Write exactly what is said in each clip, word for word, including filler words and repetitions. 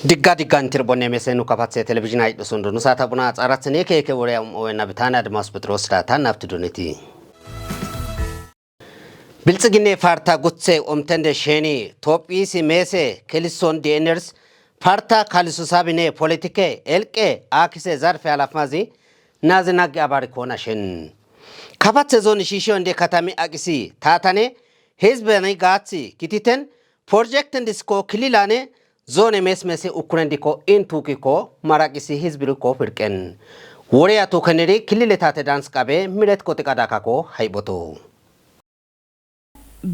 Digga digga intir bonne mese nu kapatse televizhin ayidhoson donu saata buna axaaratsen yeke yeke wore am'owe na bitane Adimaas Pexxiroos daata nafti duniti. Bilxiginne farta gutse omtende sheni Tophiisi mese kelisson dieners farta kaliso sabine politike elqe akise zarfe alafmazi nazi naggi abariko nashen. Kapatse zoni shisho inde katami aqisi taatane hizbeni gaatsi kititen porjekten disko kililane zone mesmesi ukunen diko intukiko maraqisi hizbiriko firqen. Wore atukeneri kilile taate dans qabe miretiko tiqadakako hayboto.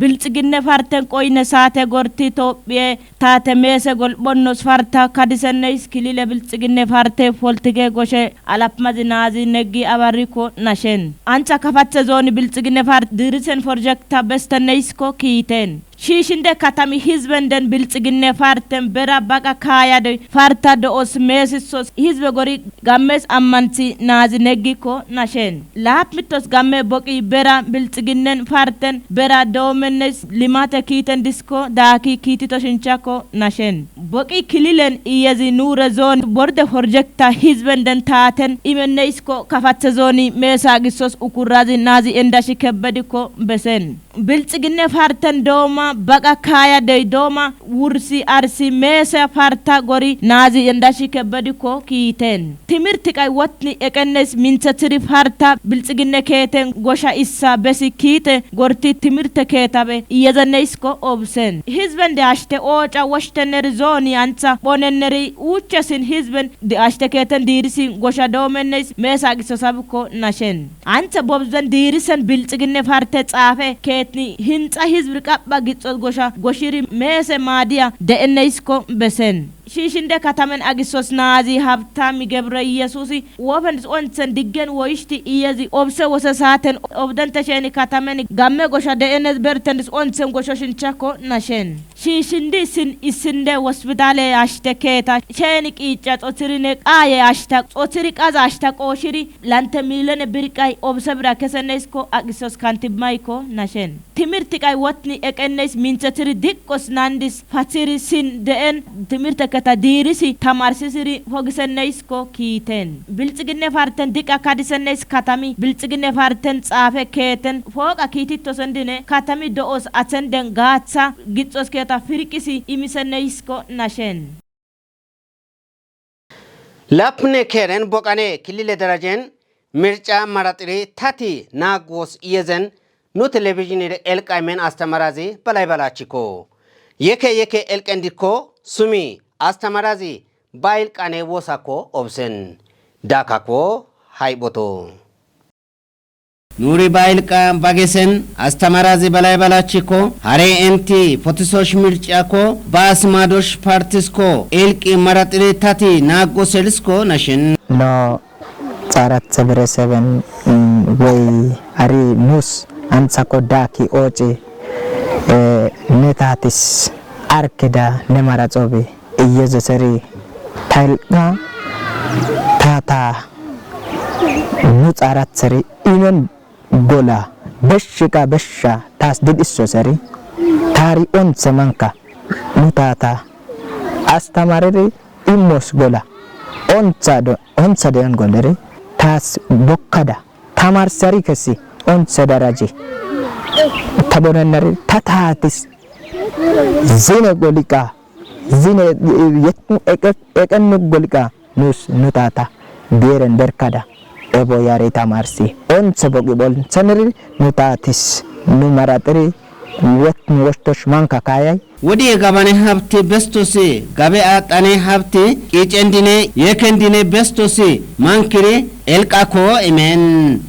Bilxiginne farten qoyne saate gorti Tophiye taate meese golphonnos farta kadisenneys kilile bilxiginne farte foltige goshe alapmazi naazi neggi abarikko nashen. Anca kafathe zooni bilxiginne farte diirisen forjekta bestenneyskko kiiten. Shiishinde katami hizbenden bilxiginne farten bera baqa kaayadey farta do'os meesissos hizbe gori gammes ammanthi naazi neggikko nashen. Laapmittos gamme boqi bera bilxiginnen farten bera doomenneys limate kiiten disko daaki kiitito shinchakko nashen. Boqi kililen iyezi nuure zooni borde forjekta hizbenden taaten imenneyskko kafathe zooni meesa gissos ukurrazi naazi endashi kebbedikko besen. Bilxiginne farten dooma baqa kaayadey dooma wursi arsi meese farta gori naazi endashi kebbedikko kiiten. Timirti qay wotni eqennes minthethiri farta bilxiginne keeten gosha issa besi kiite gorti timirte keetabe iyezenneyskko obsen. Hizben de ashte ooca woshtenneri zooni antha phonenneri uuchchesin hizben de ashte keeten diirisi gosha doomenneys meesa gisso sabikko nashen. Anthe bobzen diirisen bilxiginne farte xaafe keetni hinxa hizbir qapha gixxos gosha goshiri meese maadiya de'enneyskko besen. Shiishinde katamen agissos naazi habtami gebre iyesusi wofen dis onthen diggen woyishti iyezi obse wose saaten obdente sheeni katamen gamme gosha de'enes berten dis onthen gosho shinchakko nashen. Shiishindi sin issinde wospitaale ashte keeta sheeni qiicca xothirine qaaye ashta xothiri qaza ashta qooshiri lante milene birqay obse bira kesenneyskko aqisos kantibmaykko nashen. Timirti qay wotni eqenneys minthethiri diqqos nandis pathiri sin de'en timirte keeta diirisi tamarsisiri pogisenneyskko kiiten. Bilxiginne farten diqqa kadisenneys katami bilxiginne farten xaafe keeten fooqa kiititosendine katami do'os athenden gaaththa gixxos keeta firqisi imisenneyskko nashen. Lapune keeren boqane kilile darajen mirca maraxiri tati naagguwos iyezen nu televizhinir elqaymen astamarazi balay balachikko. Yekke yekke elqendikko sumi astamarazi ba ilqane woosakko obsen. Daakakko hayphoto. Nuuri ba ilqa bagesen astamarazi balay balachikko, hare enti potisosh mircakko, baas maadosh partiskko, ilqi maraxiri tati naaggo seliskko nashin. No xaarathe bereseben, mm, wey hari nus antsakko daakki ooci, eh, ne tatis arkida ne maraxobi. Iyezoseri ta ilqa taata nu xaaratheri imen gola beshika besha taas didhissoseri taari onthe manka nu taata astamareri immos gola ontha do-, ontha de'on goleri taas bokkada tamarseri kesi onthe daraji ta bonenneri ta taatis zine goliqa zine, eh, yet-, eqe-, eqennu goliqa nus nu taata bi'eren berkada ebo yari tamarsi onthe boqi boltheneri nu taatis nu maraxiri wotni woshtosh manka kaayay. Wodiye gabane habti bestosi gabe aaxxane habti qiicendine yeekendine bestosi mankiri ilqakko imen.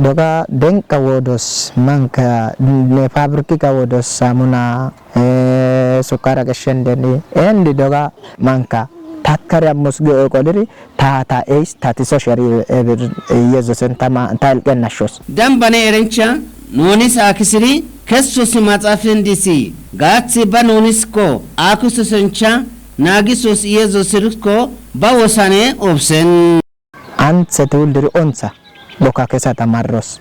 Doga denqa wodos manka ne fabrikika wodos samuna, eh, sukara qeshshendeni endi doga manka tatkari ammus ge'o qoliri taata eis tatiso sheri ebir Yesusen tama ta ilqen nashos. Dambane erencha nuunis akisiri kessosi maxafen disi gaatsi ba nuunisko akisosencha naagisos Yesusirko ba wosane obsen. Antse tiwuldiri ontsa boka kesa tamarros.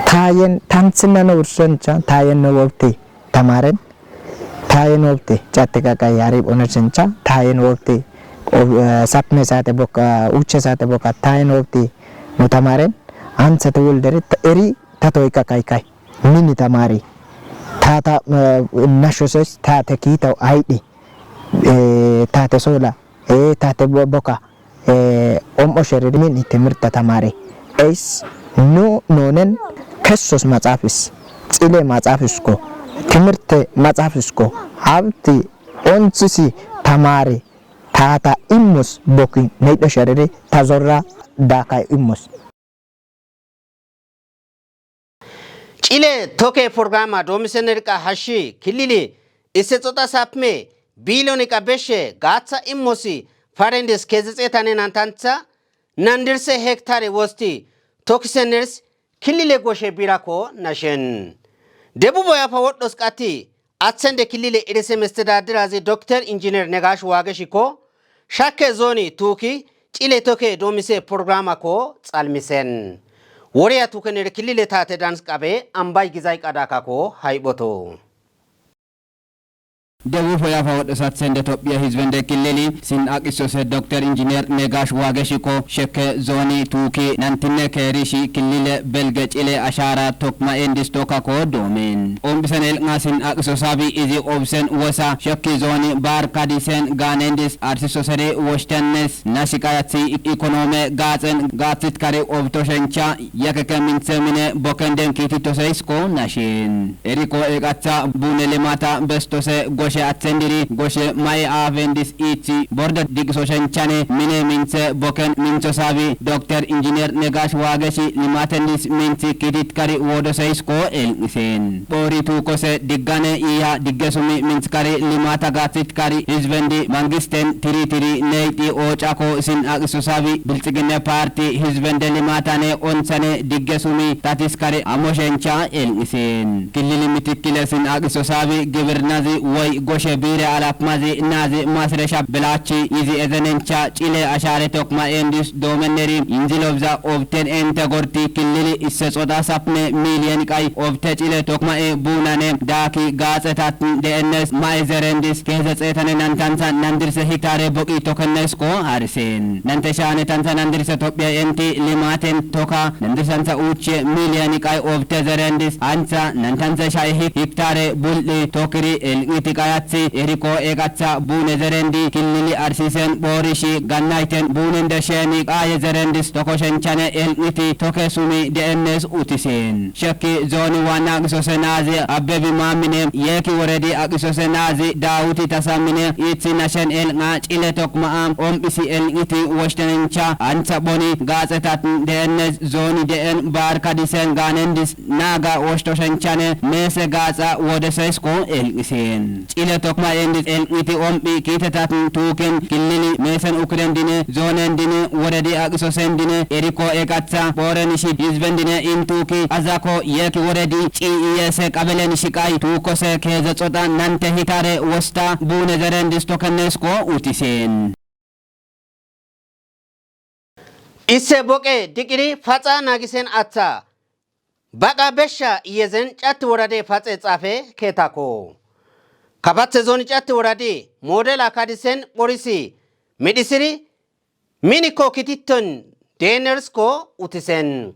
Taayen tansinna no wursencha taayen no wobti tamaren. taayen wobte, ca'tte qaqay arib onersencha, taayen wobte, o, eh, sapme saate bokka, uche saate bokka, taayen wobte, nu tamaaren, ansa te wuldere, ta-, eri, tatoy qaqay kay, mini tamaari, taata, eh, nashosoys, taate kiitaw aydi, eh, taate sola, eh, taate bo-, bokka, eh, om osheriri mini timirta tamaari. Eys, nu, nunen, kessos maxaafis, xile maxaafisko, timirte maxaafisko, habti, onsisi tamaari, taata immos bokki, ney dhosheriri, ta zorra, daakay immos. Xile toke programa doomiseneri qa hashshi killili isse xoxa sapme biloni qa beshshe gaaththa immosi farendis keeze xeetane nantantha nandirse hektare wosti tokiseneris killile goshe biirakko nashen. Debubo yaafa wodhos qati Atsende killile irese mestedadirazi Dokter Injiner Negash Waageshikko, shakke zooni tuuki xile toke doomise programakko xalmisen. Woreya tuukenere killile taate dans qabe ambay gizay qadakakko hayphoto. Debub Yaafa wodhos Atsende Tophiya hizbende killili sin aqisose Dokter Injiner Negash Waageshikko, shakke zooni tuuki nantinne keerishi killile belge xile ashaara tokk ma'endis tokkakko doomen. Ombisen elqasin aqisosaabi izi obsen wosa shakki zooni baar kadisen gaanendis arsisoseri woshtennes nasi qayathi ikonoome gaaxen gaathit kari obtoshencha yakeke minthe mine boken den kiititoseisko nashin. Eriko eqatha buune limata bestose goshe athendiri goshe ma'i aafendis iithi borde diqisoshenchane mine minthe boken minthosaabi Dokter Injiner Negash Waageshi limatendis minthi kiitit kari woodoseisko elqisen. Phoori tuukose diggane iya diggesumi minth kari limata gaathit kari hizbendi mangisten tiri tiri neyxi oochako sin aqisosaabi Bilxiginne Parti hizbende limatane onthane diggesumi tatis kari amoshencha elqisen. Killili mitikkile sin aqisosaabi gibirnazi woy goshe biire alapmazi naazi masresha bilaachi izi ezenencha xile ashaare tokk ma'endis doomenneri inzi lobza obten ente gorti killili isse xoxa sapne miliyen qay obte xile tokk ma'e buunane daaki gaaxetat de'ennes ma'e zerendis keeze xeetane nantantha nandirse hiktaare boqi tokkennesko arisen. Nante shaane tantha nandirse Tophiya enti limaten tokka nandirsantha uuche miliyen qay obte zerendis antha nantantha shaye hik-, hiktaare bul'i tokkiri elqiti qayathi eriko eqatha buune zerendi killili arsisen phoorishi gannayten buunen desheni qaye zerendis tokkoshenchane elqiti tokkesumi de'ennes utisen. Shakki zooni waanna aqisose naazi Abbebi Maamine, yeeki woredi aqisose naazi Daawuti Tasamine, iithi nashen elqa xile tokk ma'a ombisi elqiti woshtenencha antha phoni gaaxetat de'ennes zooni de'en baar kadisen gaanendis naaga woshtoshenchane meese gaaxa woodoseisko elqisen. Xile tokk ma'endis elqiti omb'i kiitetat tuuken killili meesen ukirendine zoonendine woredi aqisosendine eriko eqatha phoorenishi hizbendine in tuuki azako yeeki woredi ci iyese qabelenishi qay tuukose keeze xoxa nante hiktaare wosta buune zerendis tokkennesko utisen. Isse boqe diqiri paxa naagisen atha baqa beshsha iyezen catti worade paxe xaafe keetakko. Kapathe zooni catti woradi moodela kadisen phorisi midhisiri minikko kititton deenerisko utisen.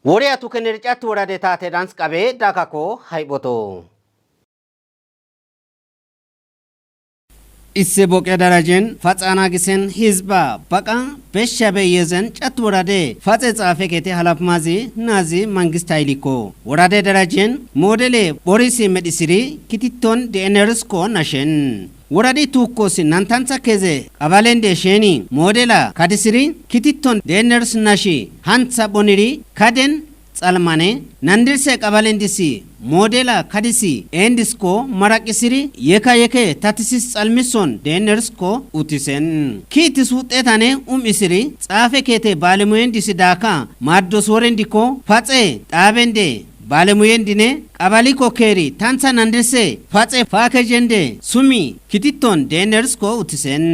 Woreya tukeneri catti worade taate dans qabe daakakko hayphoto. Isse boqe darajen paxa naagisen hizba baqa beshsha be iyezen catti worade paxe xaafe keete halapmazi naazi mangista ilikko. Worade darajen moodele phorisi midhisiri kititton deenerisko nashen. Woradi tuukkosi nantantha keeze qabalende sheni moodela kadisiri kititton deeneris nashi hantha phoniri kaden xalmane nandirse qabalendisi moodela kadisi endisko maraqisiri yeka yeke tatisis xalmison deenerisko utisen. Kiitis wuxxetane um'isiri xaafe keete baalemoyendisi daaka maaddos worendikko paxe xaabende baalemoyendine qabalikko keeri tantha nandirse paxe paakejende sumi kititton deenerisko utisen.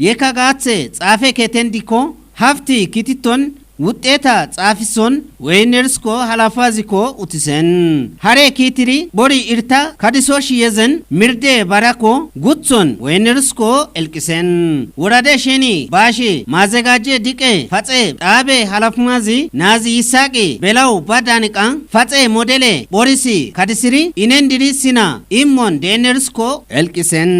Yeka gaathe xaafe keetendikko hafti kititton Wuxxeeta xaafison woynersko halafaziko utisen. Hare kiitiri phori irta kadisoshi yezen mirde barako gutson woynersko elqisen. Worade sheni baashe maazegajje diqe faxe xaabe halafmazi naazi yisaaqi belaw ba daaniqan faxe modele phorisi kadisiri inendiri sina immon deenersko elqisen.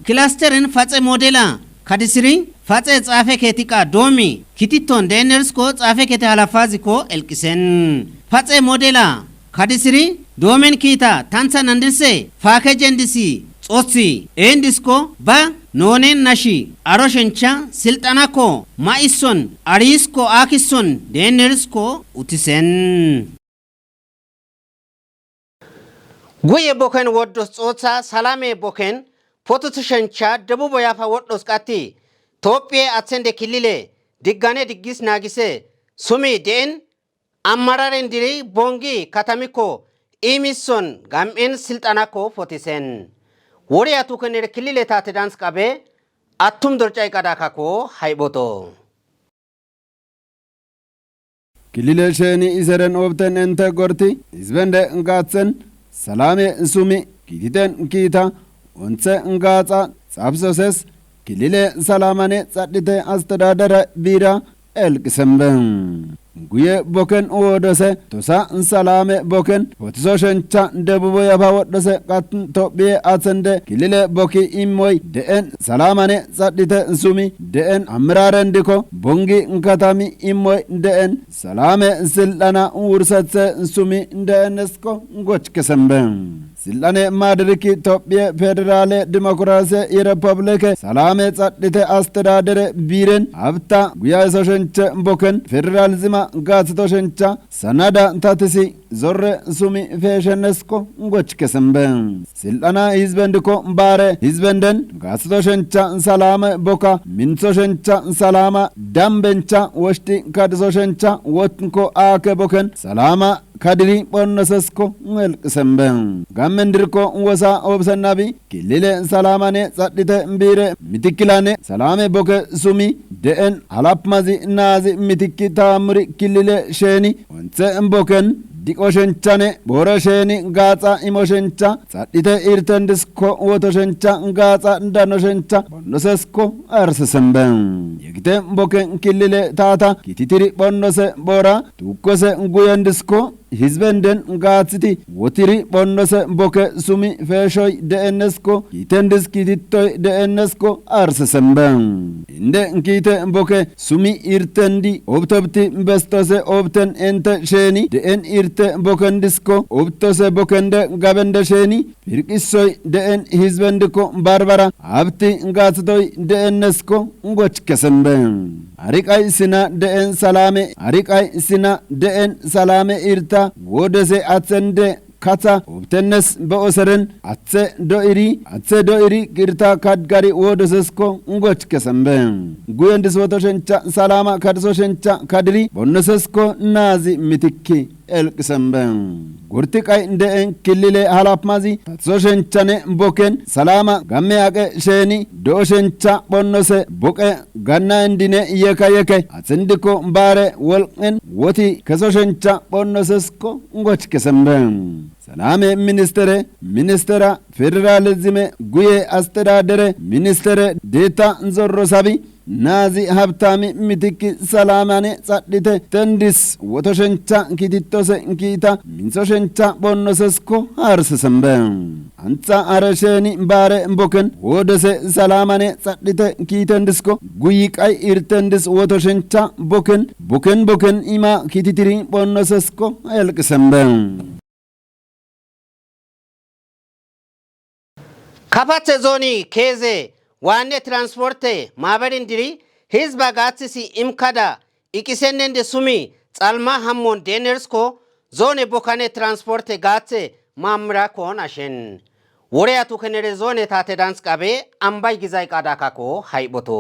Kilasterin faxe modela kadisiri faxe xaafe keetiqa doomi kititton deenersko xaafe keete halafaziko elqisen. Faxe modela kadisiri doomen kiita tansa nandirse faake jendisi xosi eendisko ba noonen nashi aroshencha silxanako ma'isson ariisko aakisson deenersko utisen. Guye boken woddos xoossa salame boken potusoshencha debubo yafa wodhos qatti tophiye atsende kilile diggane diggis naagise sumi de'en ammararen diri bongi katamikko imisson gam'en silxanakko potisen. Wori atukenere kilile taate dans qabe attum dorcay qadakakko hayphoto. Kilile sheeni iseren obten ente gorti hizbende gaatsen salame sumi kiititen kiita ontse gaaxa xaafisoses kilile salamane xadhite astedadere biira elqisembe. Guye boken woodose tosa salame boken potisoshencha debubo yafa wodhose qat tophiye atsende kilile bokki immoy de'en salamane xadhite sumi de'en ammirarendikko bongi katami immoy de'en salame silxana wursethe sumi de'enesko gochkesembe. Silxane maadirikki tophiye federale dimokrasiye yerepublike salame xadhite astedadere biiren habta guyayesoshenche boken federalizima gaasitoshencha sanada tatisi zorre sumi feeshenesko gochkesembe. Silxana hizbendikko baare hizbenden gaasitoshencha salame bokka mintoshencha salama dambencha woshti kadisoshencha wotko aake boken salama kadiri phonnosesko elqisembe. Gammendirikko wosa obsennabi kilile salamane xadhite biire mitikkilane salame boke sumi de'en halapmazi naazi mitikki taammuri kilile sheeni ontse boken diqoshenchane bore sheeni gaaxa imoshencha xadhite irtendisko wotoshencha gaaxa danoshencha phonnosesko arsesembe. Yegite boken kilile taata kititiri phonnose bora tuukkose guyendisko hizbenden gaathiti wotiri phonnose boke sumi feeshoy de'ennesko kiitendis kiitittoy de'ennesko arsesembe. Inde kiite boke sumi irtendi obtobti bestose obten ente sheeni de'en irte bokendisko obtose bokende gabende sheeni pirqissoy de'en hizbendikko barbara habti gaathitoy de'ennesko gochkesembe. Ariqay sina de'en salame ariqay sina de'en salame irta woodese atsende katha obtennes be'oseren atse do'iri atse do'iri irta kadgari woodosesko gochkesembe. Guyendis wotoshencha salama kadisoshencha kadiri phonnosesko naazi mitikki elqisembe. Gurti qay de'en kilile halapmazi tatisoshenchane boken salama gamme aqe sheeni do'oshencha phonnose boqe ganna indine yeka yeke atsendikko baare wolqen woti kesoshencha phonnosesko gochkesembe. Salame ministere ministera federalizime guye astedadere ministere deeta zorro sabi naazi habtami mitikki salamane xadhite tendis wotoshencha kiitittose kiita minsoshencha phonnosesko harsesembe. Antha hare sheeni baare boken woodose salamane xadhite kiitendisko guyi qay irtendis wotoshencha boken boken boken ima kiititiri phonnosesko elqisembe. Kapathe zooni keeze waanne transporte maaberin diri hizba gaathisi imkada iqisennende sumi xalma hammon deenersko zoone bokkane transporte gaathe maammirakon ashen. Wore atukenere zoone taate dans qabe ambay gizay qaadakakko hayphoto.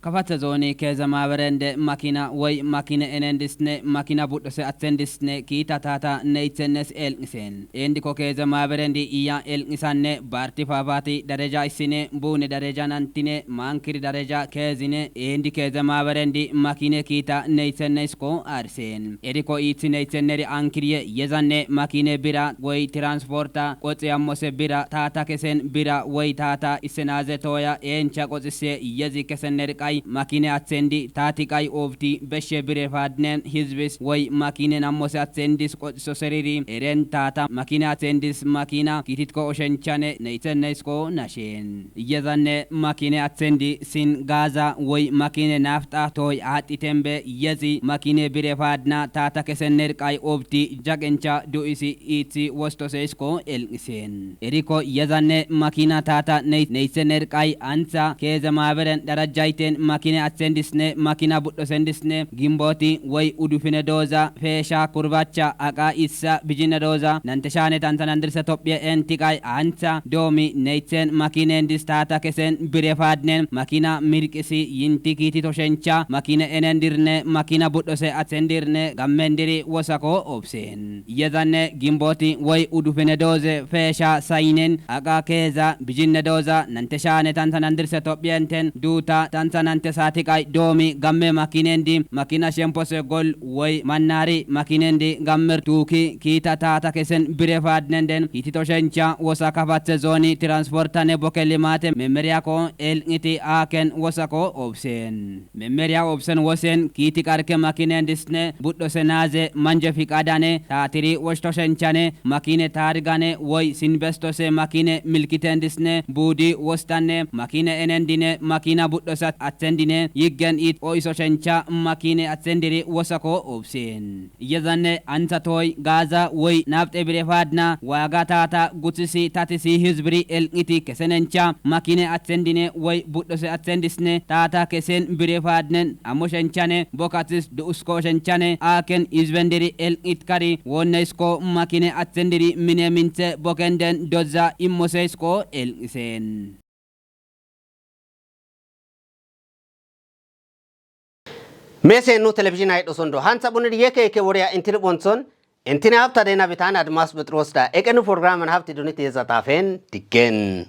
Kafatse zooni keeze maaberende makina woy makine enendisne makina budhose atsendisne kiita taata neytsennes elq'isen. Endi ko keeze maaberendi iya elq'isanne baarti faafaati dareja issine buune dareja nantine maankiri dareja keezine endi keeze maaberendi makine kiita neytsennes ko aarisen. Edi ko iitsi neytsenneri ankiriye yezanne makine bira woy tiransporta qoxi ammose bira taata kesen bira woy taata issenaaze tooya eencha qoxise yezi kesenner qay makine atsendi taati qay oofti beshshe bire faadnen hizbis woy makinen ammose atsendis qoxiso seriri eren taata makine atsendis makina kiitit ko oshenchane neytsennes ko nashen. Yezanne makine atsendi sin gaaza woy makine nafta tooy aaxxiten be yezi makine bire faadna taata kesenner qay oofti jaqencha du'isi iitsi wostoseys ko elq'isen. Edi ko yezanne makina taata ney- neytsenner qay antsa keeze maaberen darajjayten makine atsendisne makina budhosendisne gimbooti woy udufine dooza feesha kurbacha aqa issa bijinne dooza nante shaane tansa nandirse tophiye enti qay antsa doomi neytsen makinendis taata kesen bire faadnen makina mirqisi yinti kiiti toshencha makine enendirne makina budhose atsendirne gammendiri wosa ko obsen. Yezanne gimbooti woy udufine dooze feesha saynen aqa keeza bijinne dooza nante shaane tansa nandirse tophiye enten duuta tansa nante saati qay doomi gamme makinendi makina shempose gol woy mannaari makinendi gammer tuuki kiita taata kesen bire faadnenden kiiti toshencha wosa kafatse zooni tiransportane boke limaate memeriya ko elq'iti aaken wosa ko obsen. Memeriya obsen wosen kiiti qarke makinendisne budhose naaze manje fiqadane taatiri wosh toshenchane makine taarigane woy sin bestose makine milkitendisne buudi wostanne makine enendine makina budhose atsendine yiggen iit o'iso shencha makine atsendiri wosa ko obsen. Yezanne antsa tooy gaaza woy nafte bire faadna waaga taata gutsisi tatisi hizbiri elq'iti kesenencha makine atsendine woy budhose atsendisne taata kesen bire faadnen ammo shenchane bokatsis du'us ko shenchane aaken izbendiri elq'it kari woonneys ko makine atsendiri mine mintse bokenden dozza immoseys ko elq'isen. Mese nu televizhin ayi dhosondo hansa bunir yeke yeke woriya intini bonson intini hapta dena bitan admas betros da ekenu programan hapti duniti yezata fen tigen.